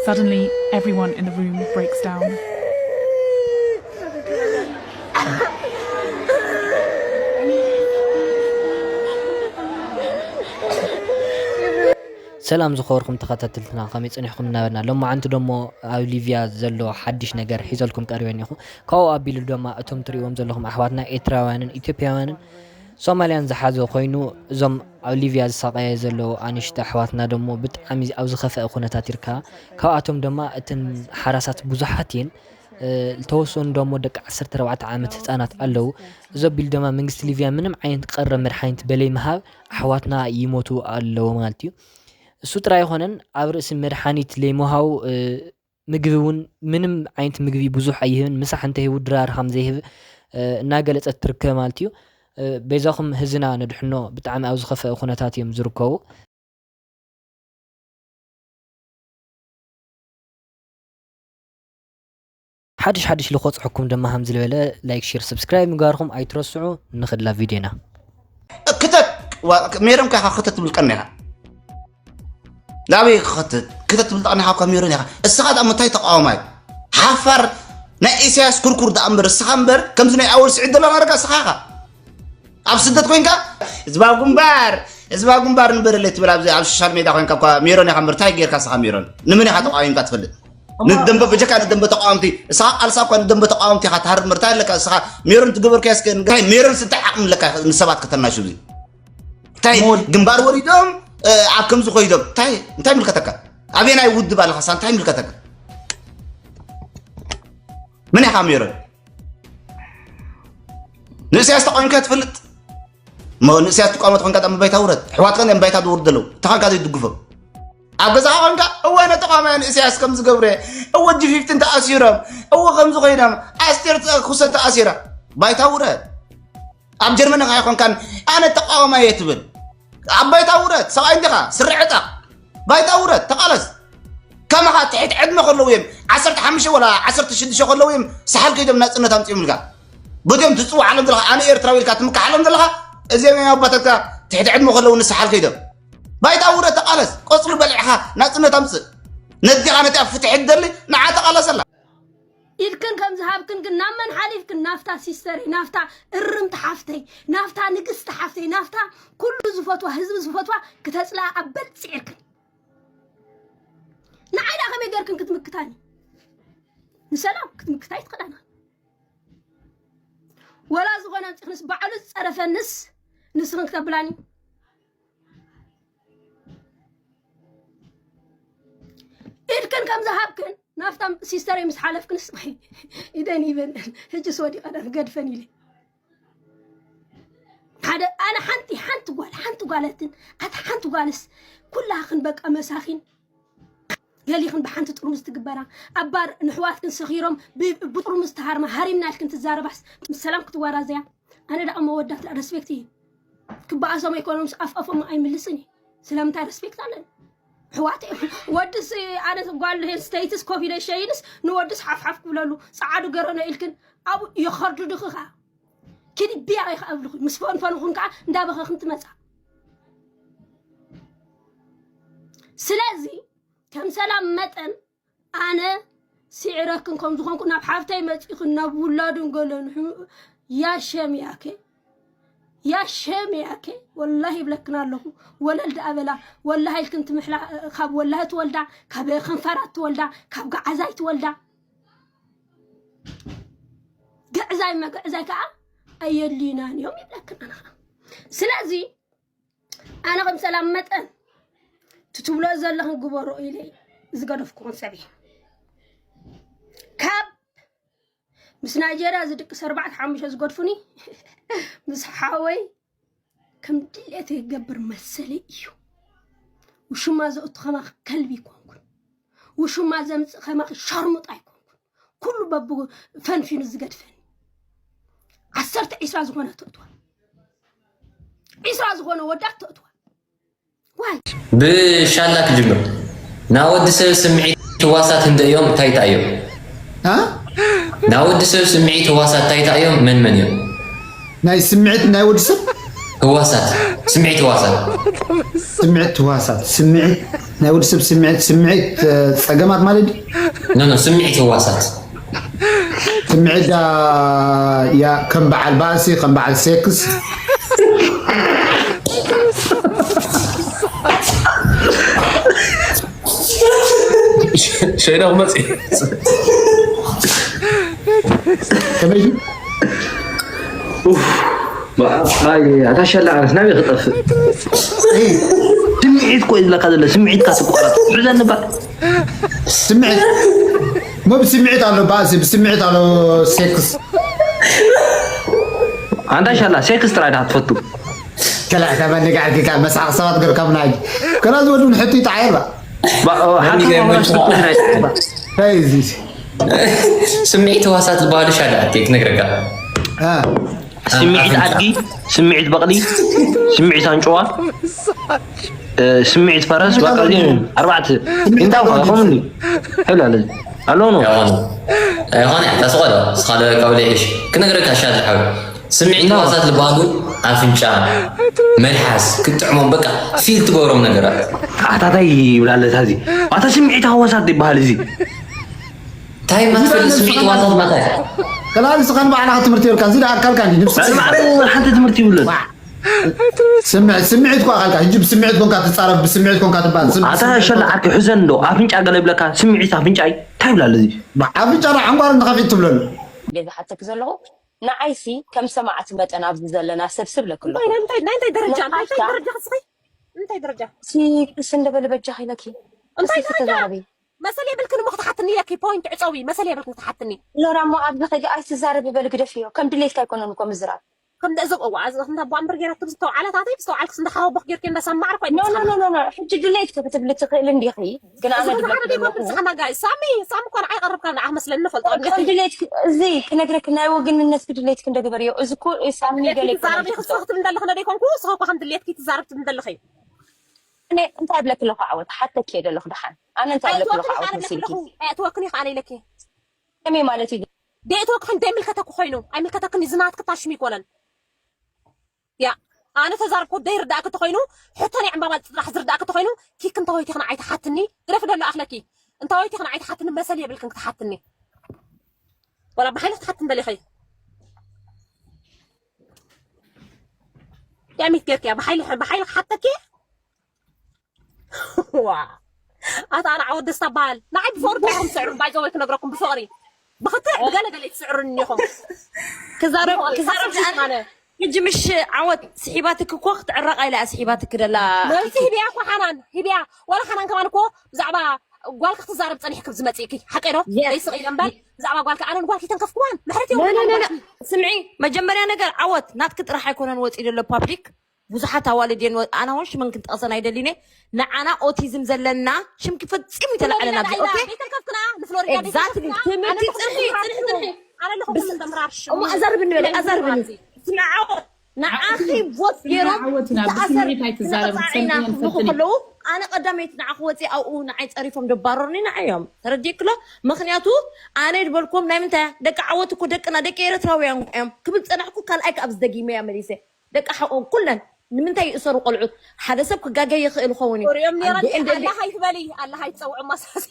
Suddenly, everyone in the room breaks down. ሰላም ዝኸበርኩም ተኸታተልትና፣ ከመይ ጸኒሕኩም እናበልና፣ ሎማዓንቲ ደሞ ኣብ ሊብያ ዘሎ ሓድሽ ነገር ሒዘልኩም ቀሪበ እኒኹ። ካብኡ ኣቢሉ ድማ እቶም ትሪእዎም ዘለኹም ኣሕዋትና ኤርትራውያንን ኢትዮጵያውያንን ሶማልያን ዝሓዘ ኮይኑ፣ እዞም ኣብ ሊብያ ዝሳቐየ ዘለዉ ኣንሽቲ ኣሕዋትና ደሞ ብጣዕሚ ኣብ ዝኸፍአ ኩነታት ይርከባ። ካብኣቶም ድማ እተን ሓራሳት ብዙሓት እየን። ዝተወሰኑ ደሞ ደቂ ዓሰርተ ኣርባዕተ ዓመት ህፃናት ኣለዉ። እዚ ኣቢሉ ድማ መንግስቲ ሊብያ ምንም ዓይነት ቀረብ መድሓኒት በለይ ምሃብ ኣሕዋትና ይሞቱ ኣለዉ ማለት እዩ። እሱ ጥራይ ኣይኮነን፣ ኣብ ርእሲ መድሓኒት ለይምሃቡ ምግቢ እውን ምንም ዓይነት ምግቢ ብዙሕ ኣይህብን። ምሳሕ እንተሂቡ ድራር ከም ዘይህብ እናገለፀት ትርከብ ማለት እዩ። በይዛኹም ህዝና ነድሕኖ፣ ብጣዕሚ ኣብ ዝኸፈአ ኩነታት እዮም ዝርከቡ። ሓድሽ ሓድሽ ልኾፅሐኩም ድማ ሃም ዝለበለ ላይክ፣ ሼር፣ ሰብስክራይብ ምግባርኩም ኣይትረስዑ። ንኽድላ ቪድዮና ክተት ሜሮን ካኻ ክተት ትብል ቀኒኻ ናበይ ክኸትት ክተት ትብል ቀኒኻ እኳ ሜሮን ኢኻ። እስኻ ዳ ምታይ ተቃዋማይ ሓፋር ናይ ኢሳያስ ኩርኩር ዳ እምበር እስኻ እምበር ከምዚ ናይ ኣወል ስዒድ ደሎ ናርጋ እስኻ ኢኻ። ኣብ ስደት ኮይንካ ህዝባዊ ግንባር ህዝባዊ ግንባር ንበረለይ ትብል ኣብዚ ኣብ ሶሻል ሜድያ ኮይንካ እኳ ሜሮን ኢኻ እምበር እንታይ ጌርካ እስኻ ሜሮን? ንመን ኢኻ ተቃዊምካ ትፈልጥ? ንደንበ በጀካ ንደንበ ተቃወምቲ እስኻ ቃልሳ እኳ ንደንበ ተቃወምቲ ኢኻ ትሃርድ እምበር እንታይ ኣለካ እስኻ ሜሮን ትገበርካዮ እስከ ንገረኒ። ሜሮን እንታይ ዓቕሚ ኣለካ ንሰባት ከተናሹ እዚ እንታይ ግንባር ወሪዶም ኣብ ከምዚ ኮይዶም እንታይ እንታይ ምልከተካ? ኣበየናይ ውድብ ኣለኻ ሳ እንታይ ምልከተካ? መን ኢኻ ሜሮን? ንእስያስ ተቃዊምካ ትፈልጥ? እሞ ንእስያስ ትቃወሞ ተኾንካ ዳሞ ባይታ ውረድ። ኣሕዋትካ እዮም ባይታ ዝወርዱ ዘለዉ። ተኻንካ ዘይትድግፎም። ኣብ ገዛኻ ኮንካ እወ ነተቃዋማያ ንእስያስ ከም ዝገብረ እወ ጂ ፊፍቲን ተኣሲሮም እወ ከምዚ ኮይኖም ኣስቴር ኩሰን ተኣሲራ ባይታ ውረድ። ኣብ ጀርመን ኢኻ ኣይኮንካን ኣነ ተቃዋማየ ትብል። ኣብ ባይታ ውረድ ሰብኣይ እንዲኻ ስረ ዕጠቕ። ባይታ ውረድ ተቓለስ። ከማኻ ትሕቲ ዕድመ ከለዉ እዮም ዓሰርተ ሓሙሽተ ወላ ዓሰርተ ሽዱሽተ ከለዉ እዮም ሰሓል ከይዶም ናጽነት ኣምጺኦምልካ። በዚኦም ትጽውዓሎም ዘለኻ ኣነ ኤርትራዊ ኢልካ ትምክሓሎም ዘለኻ እዚኦም እዮም ኣባታትካ ትሕቲ ዕድመ ከለዉ ንሰሓል ከይዶም። ባይታ ውረድ ተቓለስ። ቆጽሊ በሊዕኻ ናጽነት ኣምጽእ። ነዚኻ ነቲኣ ፍትሒ ትደሊ ንዓ ተቓለሰላ። ኢድክን ከም ዝሃብክን ግን ናብ መን ሓሊፍክን? ናፍታ ሲስተረይ፣ ናፍታ እርምቲ ሓፍተይ፣ ናፍታ ንግስቲ ሓፍተይ፣ ናፍታ ኩሉ ዝፈትዋ ህዝቢ ዝፈትዋ ክተጽልኣ ኣብ በል ጽዒርክን። ንዓይ ደኣ ከመይ ገርክን ክትምክታኒ? ንሰላም ክትምክታ ኣይትኽእላን ኢኽን። ወላ ዝኾነ ኣምጺኽንስ ባዕሉ ዝጸረፈንስ ንስኽን ክተብላኒ ኢድክን ከም ዝሃብክን ናፍታ ሲስተረይ ምስ ሓለፍክንስ ኢደን ይበን ሕጅስ ወዲቐ ዶ ክገድፈን ኢለ ሓደ ኣነ ሓንቲ ሓንቲ ጓል ሓንቲ ጓለትን ኣቲ ሓንቲ ጓልስ ኩላኽን በቃ መሳኺን ገሊኽን ብሓንቲ ጥርሙዝ ትግበራ ኣብ ባር ንሕዋትክን ሰኺሮም ብጥርሙዝ ተሃርማ ሃሪምና ኢልክን ትዛረባስ ምስ ሰላም ክትወራዘያ ኣነ ደኣ መወዳእታ ረስፔክት እዩ ክበኣሶም ኣይኮኖምስ ኣፍኣፎም ኣይምልስን እዩ ስለምንታይ ረስፔክት ኣለኒ ኣሕዋተይ ወድስ ኣነ ጓል ስቴትስ ኮፍ ኢለ ሸይንስ ንወድስ ሓፍሓፍ ክብለሉ ፃዓዱ ገረኖ ኢልክን ኣብኡ የኸርድድኺ ከዓ ኪዲ ቢያ ኢኻ ኣብልኹ ምስ ፈንፈንኹን ከዓ እንዳበኸኽን ትመፃ ስለዚ ከም ሰላም መጠን ኣነ ስዒረክን ከም ዝኾንኩ ናብ ሓፍተይ መፂእኽን ናብ ውላድን ገለን ያሸም ያኬ ያሸም ያኬ ወላሂ ይብለክን ኣለኹ ወለል ደኣ በላ ወላሂ ኢልክን ትምሕላ ካብ ወላሂ ትወልዳ ካብ ከንፈራት ትወልዳ ካብ ገዓዛይ ትወልዳ ገዕዛይ መገዕዛይ ከዓ ኣየድልዩናን እዮም ይብለክን ኣነ ከዓ ስለዚ ኣነ ከም ሰላም መጠን ትትብሎ ዘለኽን ግበሮ ኢለ ዝገደፍኩኽን ሰብ እየ ካብ ምስ ናይጀርያ ዝድቅስ ኣርባዕተ ሓሙሽተ ዝገድፉኒ ምስ ሓወይ ከም ድሌተይ ክገብር መሰለይ እዩ ውሽማ ዘእቱ ከማኺ ከልቢ ኣይኮንኩን ውሽማ ዘምፅእ ከማኺ ሸርሙጥ ኣይኮንኩን ኩሉ በብ ፈንፊኑ ዝገድፈኒ ዓሰርተ ዒስራ ዝኾነ ተእትዋ ዒስራ ዝኾነ ወዳት ተእትዋ ዋይ ብሻላ ክጅምር ናብ ወዲ ሰብ ስምዒት ህዋሳት ህንደ እዮም እንታይ እንታይ እዮም አ? ናብ ወዲ ሰብ ስምዒት ህዋሳት እንታይ እንታይ እዮም መን መን እዮም ናይ ስምዒት ናይ ወዲ ሰብ ህዋሳት፣ ስምዒት ህዋሳት። ስምዒት ህዋሳት፣ ስምዒት ናይ ወዲ ሰብ ስምዒት፣ ስምዒት እ፣ ጸገማት ማለት ድዩ? ኖ ኖ፣ ስምዒት ህዋሳት። ስምዒት ዳ ያ ከም በዓል ባእሲ፣ ከም በዓል ሴክስ። ሸይዳ ክመጽእ። ከመይ ድዩ? ኣታ ሸላ ዓረስ ናበይ ክጠፍእ? ስምዒት እኮ እዩ ዝብለካ ዘሎ። ስምዒትካ ትቋረፅ። ሕዘኒ እባ። ስምዒት ሞ ብስምዒት ኣሎ ባእሲ፣ ብስምዒት ኣሎ ሴክስ። ኣንታ ሻላ ሴክስ ጥራይ ዳ ትፈቱ። ከላ ካብ ኣነጋዕርኪ ካብ መስሓቕ ሰባት ገርካምና ሕጂ። ከላ ዝወዱ ንሕቱ ይጠዓየር ባ። ሓንቲ ይገርመካ። ማውራት ትኩስ ናይ እንታይ እዩ እዚ? ስምዒት ህዋሳት ዝበሃሉ ሻዳ ኣቴ ክነግረካ። አ፣ ስምዒት ኣድጊ፣ ስምዒት በቕሊ፣ ስምዒት ኣንጭዋ፣ እ፣ ስምዒት ፈረስ፣ በቃ እዚኦም እዮም። ኣርባዕተ። እንታይ እኮ ከምኒ? ሄላ ለዚ። ኣሎ ነው። ኣይኮነ ኣይኮነ ተስቆዶ ስኻለ ካብለ ይሕሽ ክነግረካ ሻዳ ሓዊ። ስምዒት ህዋሳት ዝበሃሉ ኣፍንጫ፣ መልሓስ፣ ክትጥዕሞም በቃ ፊል ትገብሮም ነገራት። ኣታታይ ይብላለ ታዚ። ኣታ ስምዒት ህዋሳት ይበሃል እዚ። እንታይ ማትፈልጥ ስምዒት ህዋሳት ማታይ? ከላ ንስኻን ባዕላኻ ትምህርቲ የብልካን፣ እዚ ደኣ ኣካልካ እንዲ ንብሲ። ባዕሉ ሓንቲ ትምህርቲ ይብለን። ስምዒት፣ ስምዒት እኮ ኣካልካ፣ ሕጂ ብስምዒት ኮንካ ትጻረፍ፣ ብስምዒት ኮንካ ትባል። ስም-፣ ኣታ ሸላ ዓርኪ ሕዘን ዶ ኣፍንጫ ገለ ይብለካ ስምዒት ኣፍንጫ እዩ። እንታይ ይብላለ እዚ? ኣፍንጫ ዶ ዓንጓር እንተኸፊት ትብለሉ። እንዴ ዝሓተክ ዘለኹ ንዓይሲ ከም ሰማዕቲ መጠን ኣብዚ ዘለና ሰብ ስብ ለክሎ ናይ እንታይ ናይ እንታይ ደረጃ ናይ እንታይ ንሓታ- ደረጃ ክስኺ እንታይ ደረጃ ሲ ክስ እንደበለ በጃ ኢለኪ እንታይ እስኪ ደረጃ ተዛረቢ መሰል የብልክን እሞ ክትሓትኒ ኢለኪ ፖይንት ዕፀዊ መሰል የብልክን ክትሓትኒ ሎራ እሞ ኣብዚ ከይዲ ኣይትዛረቢ በል ግደፍዮ ከም ድሌትካ ኣይኮነን እኮ ምዝራብ ከም እዞም እዋ እዚ ከም ኣቦ ኣምበር ገይራ ትብዝተው ዓላታተይ ብዝተው ዓልክስ እንዳሓወቦክ ጌርኪ እንዳሰማዕር ኮይ ኖ ኖ ኖ ኖ ሕጂ ድሌትኪ ክትብሊ ትኽእል እንዲኺ ግን ኣነ እዚ ሓደ ዝፈቅደሉ ዲኮ ብዝሓና ጋይ ሳሚ ሳሚ እኮ ንዓይ ቀርብ ካብ ንዓ መስለኒ ንፈልጦ ከም ድሌትኪ እዚ ክነግረኪ ናይ ወግንነት ድሌትኪ እንደግበርዮ እዚ እኮ ሳሚ ገለ ትዛረብ ይኽስኽ ትብል እንደለኽ ነደ ይኮንኩ ስኸ እኮ ከም ድሌትኪ ትዛረብ ትብል እንደለኺ እኔ እንታይ ብለኪ ኣለኹ ዓወት ሓተኪ እየ ደለኹ ደሓን ኣነ እንታይ ብለኪ ኣለኹ ዓወት መሲልኪ ኣያትወክኒ ከኣነ ኢለኪ ከመይ ማለት እዩ ደእትወክሕን ደይምልከተኩ ኮይኑ ኣይምልከተክን ዝናትክ ታሽሚ ይኮነን ያ ኣነ ተዛርብኩ ደይርዳእክ ተኮይኑ ሕቶ ናይ ዕምባባ ጥራሕ ዝርዳእክ ተኮይኑ ኪክ እንተወይቲኽን ኣይትሓትኒ ግደፍ ደሎ ኣኽለኪ እንተወይቲኽን ኣይትሓትኒ መሰል የብልክን ክትሓትኒ ወላ ብሓይሊ ክትሓትኒ ደሊኸ ያሚት ጌርክያ ብሓይሊ ብሓይሊ ክሓተኪ ዋ ኣታ ኣነ ዓወት ደስታ በሃል ንዓይ ብፍቅሪ ዲኹም ትስዕሩ ባይዘወይ ክነግረኩም ብፍቅሪ ብክትዕ ብገለገለ ትስዕሩኒ ኢኹም ክዛረብ ብፍቅሪ ክዛረብ ሓሳብ ኣነ ዝማነ ሕጂ ምሽ ዓወት ስሒባትክ እኮ ክትዕረቃ ኢላ እያ ስሒባትክ ደላ መልሲ ሂብያ እኮ ሓናን ሂብያ ዋላ ሓናን ከማን እኮ ብዛዕባ ጓልካ ክትዛረብ ፀኒሕክ ዝመፅእኪ ሓቂ ዶ Yes. ዘይስቕ ኢለ እምበር ብዛዕባ ጓልካ ኣነን ጓልኪ ተንከፍክዋን ምሕረት ኖ፣ ኖ፣ ኖ፣ ኖ። የብልኩም ስምዒ መጀመርያ ነገር ዓወት ናትክ ጥራሕ ኣይኮነን ወፂ ዘሎ ፓብሊክ ብዙሓት ኣዋልድ እየን ወ- ኣነ እውን ሽመን ክንጠቕሰን ኣይደሊነ ንዓና ኦቲዝም ዘለና ሽምኪ ፈፂሙ ይተላዕለና ኦኬ ቤተንከፍክና ንፍሎሪዳ Exactly. ትምህርቲ ፅንሒ ፅንሒ ፅንሒ ኣነ ኣለኹ ብስ- ምንደምራር እሞ ኣዛርብኒ በለ ኣዛርብኒ ስምዓዎ ንዓኺ ቮት ገይሮም ዓወት ናብ ተኣሰር ስምዒት ኣይትዛረብ፣ ተቐፃዒና ሰምዒት ክብልኹ ፈትኒ። ከለዉ ኣነ ቀዳመይቲ ንዓኹ ወፂ ኣብኡ ንዓይ ፀሪፎም ደባረሩኒ ንዓይ እዮም ተረዲእክሎ ምክንያቱ ኣነ ድበልኩም ናይ ምንታይ ደቂ ዓወት እኮ ደቅና ደቂ ኤረትራውያን እዮም ክብል ፀናሕኩ ካልኣይ ከኣ ብዝደጊመያ መሊሰ ደቂ ሓቆም ኩለን ንምንታይ ይእሰሩ ቆልዑት ሓደ ሰብ ክጋገ ይኽእል ይኸውን እዩ ሪኦም ኣንዴ ነረን እንደሊ ኣላህ ኣይትበሊ ኣላህ ኣይትፀውዑ ማሳሲ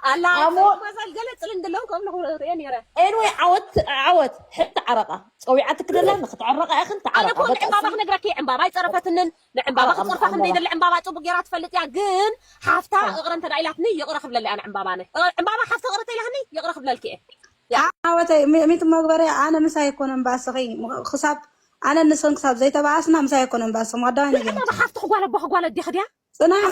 ኣላ ኣሞ- ማሳል ገለ ፅል እንድለዉ ከምልኹ ሪኦ ነረ ኤንወይ ዓወት ዓወት ሕቲ ዓረቃ ፀዊዓትክ ደላ ንክትዕረቃ ኢኽን ኣነ ትዓረቃ እኮ ንዕምባባ ክነግረኪ ዕምባባ ኣይፀረፈትንን ንዕምባባ ኣረ፣ ክትፀርፋ ከም ኣረ። ዘይደሊ ዕምባባ ፅቡቅ ገይራ ትፈልጥ እያ ግን ሓፍታ እቕረ እንተ ኢላትኒ ይቕረ ክብለለይ ኣነ ዕምባባ ነ ዕምባባ ሓፍታ እቕረ ተኢላትኒ ይቕረ ክብለልኪ እየ ዓወተይ ሚ- ሚት መግበሪ ኣነ ምሳይ ኣይኮነን ባስኺ ክሳብ ኣነ ንስኽን ክሳብ ዘይተባኣስና ምሳይ ኣይኮነን ባስኺ ማዳዋይ ነገር ዕምባባ ሓፍትኺ ጓል ኣቦኺ ጓል ኣዴኺ ድያ ፅናሕ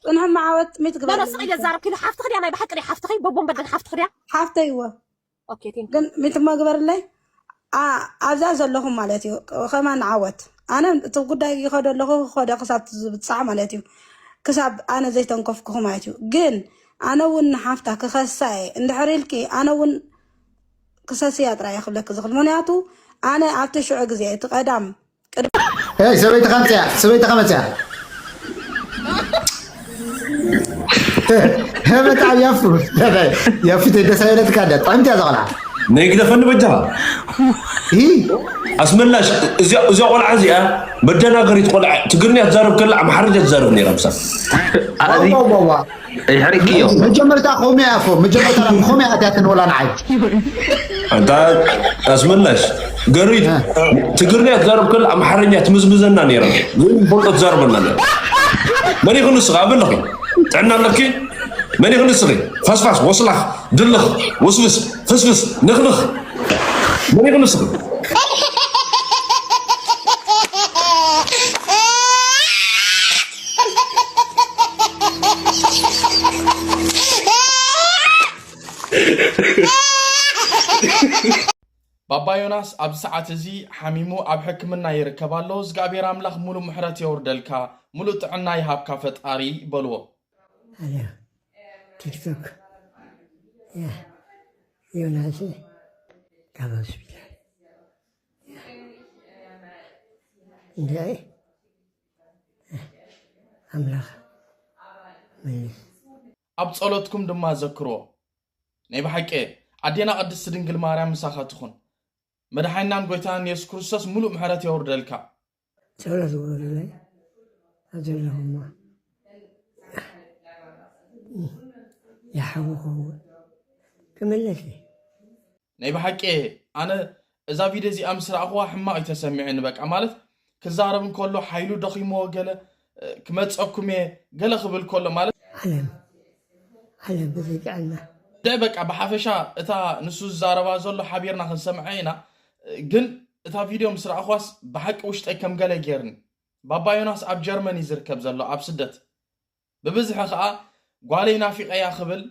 ፅንሕማ ዓወት ሚት ግበሪ መለስ ኢለ ዛረብ ኪሉ ሓፍትኺ ድያ ናይ ብሓቂ ድያ ሓፍትኺ በቦን በደን ሓፍትኺ ድያ ሓፍተይዎ ኦኬ ቴንክ ግን ሚት መግበርለይ ኣ- ኣብዛ ዘለኹም ማለት እዩ ከማን ዓወት ኣነ እቲ ጉዳይ ይኸዶ ኣለኹ ክኸደ ክሳብ ዝብፃዕ ማለት እዩ ክሳብ ኣነ ዘይተንከፍኩኹ ማለት እዩ ግን ኣነ እውን ንሓፍታ ክኸሳ እየ እንድሕር ኢልኪ ኣነ እውን ክሰስያ ጥራይ እየ ክብለኪ ዝኽእል ምክንያቱ ኣነ ኣብቲ ሽዑ ግዜ እቲ ቀዳም ሰበይትኻ መፅያ ሰበይትኻ መፅያ በጣም ያፉ ያፉ ደስ ኣይለትካ እንደ ጥዕምቲ እያ ዘቆልዓ ነይ ግደፈኒ በጃኻ ይህ ኣስመላሽ፣ እዚኣ እዚኣ ቆልዓ እዚኣ መደናገሪት ቆልዓ፣ ትግርኛ ትዛረብ ከላ ኣምሓርኛ ትዛረብ ነይራ። ምሳ ኣዚ ዋዋ ዋዋ። ይሕርቅዮ። መጀመርታ ኮሚያ እኮ መጀመርታ ኮሚያ ኣትያትን ወላ ንዓይ። ኣንታ ኣስመላሽ፣ ገሪት ትግርኛ ትዛረብ ከላ ኣምሓርኛ ትምዝምዘና ነይራ። ዝፈልጦ ትዛረበና ነይራ። መን ይኹን ንስኻ? ኣበለኺ ጥዕና ኣለኪ? መን ይኹን ንስኺ? ፋስፋስ፣ ወስላኽ፣ ድልኽ፣ ውስብስ፣ ፍስፍስ፣ ንኽንኽ፣ መን ይኹን ንስኺ? ባባ ዮናስ ኣብዚ ሰዓት እዚ ሓሚሙ ኣብ ሕክምና ይርከብ ኣሎ። እግዚኣብሔር ኣምላኽ ሙሉእ ምሕረት የውርደልካ፣ ሙሉእ ጥዕና ይሃብካ ፈጣሪ በልዎ። Alo. ቲክቶክ ያ ዮናስ ካብ ሆስፒታል እንታይ ኣምላኽ መልስ ኣብ ጸሎትኩም ድማ ዘክርዎ። ናይ ብሓቂ ኣዴና ቅድስቲ ድንግል ማርያም ምሳኻ ትኹን። መድሓኒናን ጎይታናን የሱስ ክርስቶስ ሙሉእ ምሕረት የውርደልካ። ጸሎት ግበሩለይ ኣብ ዘለኹሞ ይሓዊ ክኸውን ክምለስ እየ። ናይ ብሓቂ ኣነ እዛ ቪድዮ እዚኣ ምስ ረኣኽዋ ሕማቕ እዩ ተሰሚዑኒ። በቃ ማለት ክዛረብ እንከሎ ሓይሉ ደኺምዎ ገለ እ፣ ክመፀኩም እየ ገለ ክብል ከሎ ማለት ዓለም ዓለም ብዘይ ጥዕና ደ በቃ ብሓፈሻ እታ ንሱ ዝዛረባ ዘሎ ሓቢርና ክንሰምዐ ኢና። እ፣ ግን እታ ቪድዮ ምስ ረኣኽዋስ ብሓቂ ውሽጠይ ከም ገለ ገይርኒ። ባባ ዮናስ ኣብ ጀርመን እዩ ዝርከብ ዘሎ ኣብ ስደት። ብብዝሒ ከዓ ጓለይ ናፊቐያ ክብል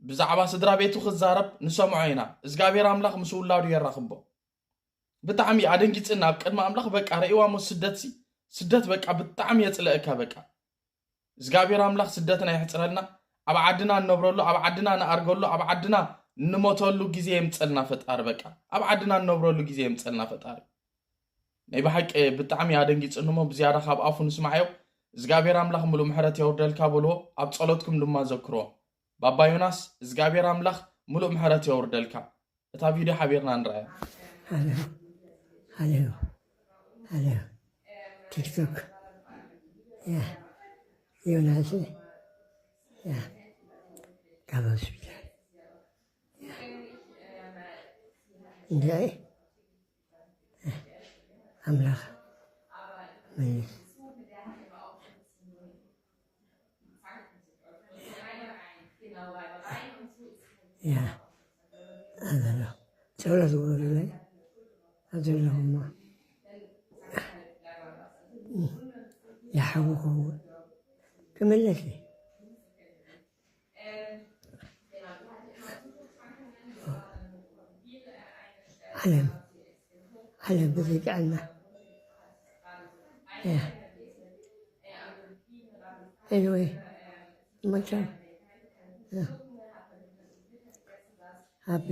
ብዛዕባ ስድራ ቤቱ ክዛረብ ንሰምዖ ኢና። እግዚኣብሔር ኣምላኽ ምስ ውላዱ የራኽቦ። ብጣዕሚ ኣደንጊጽና ኣብ ቅድሚ ኣምላኽ በቃ ርእዋ ሞ ስደት ሲ ስደት በቃ ብጣዕሚ የጽለእካ በቃ። እግዚኣብሔር ኣምላኽ ስደትና የሕጽረልና። ኣብ ዓድና እንነብረሉ ኣብ ዓድና ንኣርገሉ ኣብ ዓድና እንሞተሉ ግዜ የምጸልና ፈጣሪ በቃ። ኣብ ዓድና እንነብረሉ ግዜ የምጸልና ፈጣሪ። ናይ ብሓቂ ብጣዕሚ ኣደንጊጽኒ ሞ ብዝያዳ ካብ ኣፉ ንስማዓዮ። እግዚኣብሔር ኣምላኽ ምሉእ ምሕረት የውርደልካ በልዎ። ኣብ ጸሎትኩም ድማ ዘክርዎ። ባባ ዮናስ እግዚኣብሔር ኣምላኽ ምሉእ ምሕረት የውርደልካ። እታ ቪድዮ ሓቢርና ንርኣያ። ሃሎ ሃሎ ሃሎ ቲክቶክ ያ ዮናስ ያ ካብ ሆስፒታል ያ እንታይ ኣምላኽ መልስ ያ ኣዘሎ ጸሎት ግበሩለይ ኣዘለኹሞ ይሓዊ ክኸውን ክምለስ እየ ዓለም ዓለም ብዘይ ጥዕና ኤኒወይ መቸም ሃቢ